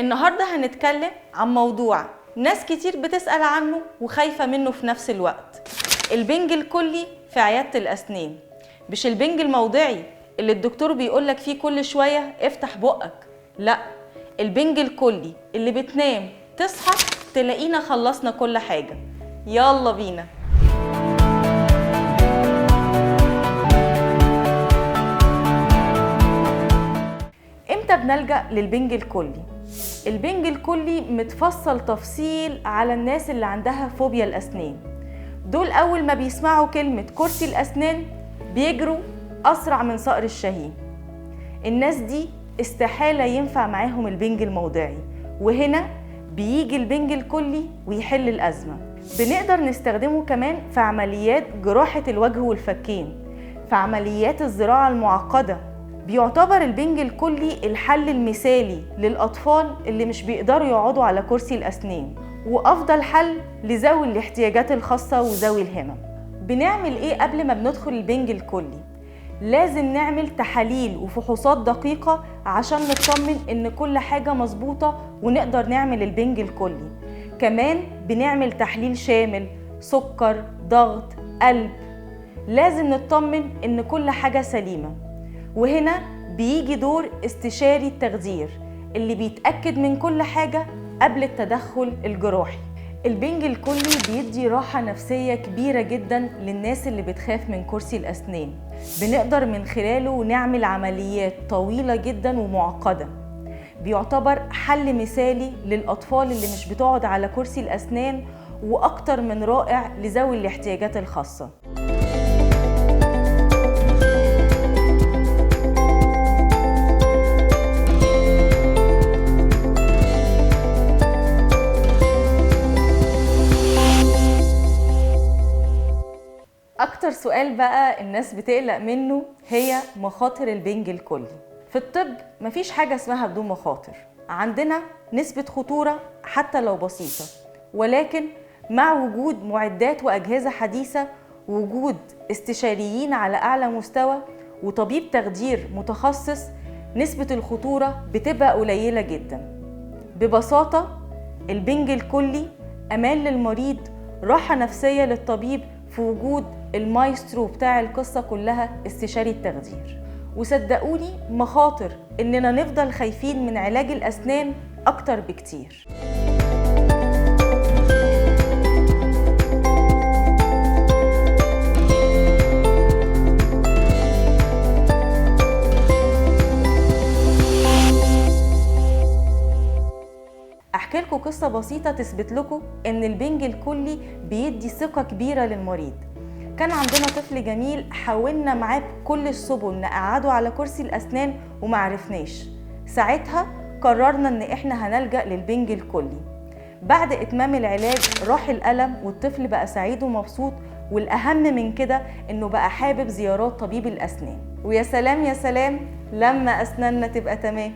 النهاردة هنتكلم عن موضوع ناس كتير بتسأل عنه وخايفة منه في نفس الوقت، البنج الكلي في عيادة الأسنان. مش البنج الموضعي اللي الدكتور بيقولك فيه كل شوية افتح بقك، لا، البنج الكلي اللي بتنام تصحى تلاقينا خلصنا كل حاجة. يلا بينا. امتى بنلجأ للبنج الكلي؟ البنج الكلي متفصل تفصيل على الناس اللي عندها فوبيا الأسنان. دول أول ما بيسمعوا كلمة كرسي الأسنان بيجروا أسرع من صقر الشاهين. الناس دي استحالة ينفع معاهم البنج الموضعي، وهنا بيجي البنج الكلي ويحل الأزمة. بنقدر نستخدمه كمان في عمليات جراحة الوجه والفكين، في عمليات الزراعة المعقدة. بيعتبر البنج الكلي الحل المثالي للأطفال اللي مش بيقدروا يقعدوا على كرسي الأسنان، وأفضل حل لذوي الاحتياجات الخاصة وذوي الهمم. بنعمل إيه قبل ما بندخل البنج الكلي؟ لازم نعمل تحاليل وفحوصات دقيقة عشان نطمن إن كل حاجة مظبوطة ونقدر نعمل البنج الكلي. كمان بنعمل تحليل شامل، سكر، ضغط، قلب. لازم نطمن إن كل حاجة سليمة. وهنا بيجي دور استشاري التخدير اللي بيتأكد من كل حاجة قبل التدخل الجراحي. البنج الكلي بيدي راحة نفسية كبيرة جدا للناس اللي بتخاف من كرسي الأسنان. بنقدر من خلاله نعمل عمليات طويلة جدا ومعقدة. بيعتبر حل مثالي للأطفال اللي مش بتقعد على كرسي الأسنان، وأكتر من رائع لذوي الاحتياجات الخاصة. أكتر سؤال بقى الناس بتقلق منه هي مخاطر البنج الكلي. في الطب مفيش حاجة اسمها بدون مخاطر، عندنا نسبة خطورة حتى لو بسيطة، ولكن مع وجود معدات وأجهزة حديثة، وجود استشاريين على أعلى مستوى، وطبيب تخدير متخصص، نسبة الخطورة بتبقى قليلة جدا. ببساطة البنج الكلي أمان للمريض، راحة نفسية للطبيب في وجود المايسترو بتاع القصة كلها استشاري التخدير. وصدقوني مخاطر إننا نفضل خايفين من علاج الأسنان أكتر بكتير. أحكي لكم قصة بسيطة تثبت لكم إن البنج الكلي بيدي ثقة كبيرة للمريض. كان عندنا طفل جميل حاولنا معاه بكل السبل نقعده على كرسي الأسنان ومعرفناش. ساعتها قررنا إن إحنا هنلجأ للبنج الكلي. بعد إتمام العلاج راح الألم والطفل بقى سعيد ومبسوط، والأهم من كده إنه بقى حابب زيارات طبيب الأسنان. ويا سلام يا سلام لما أسناننا تبقى تمام.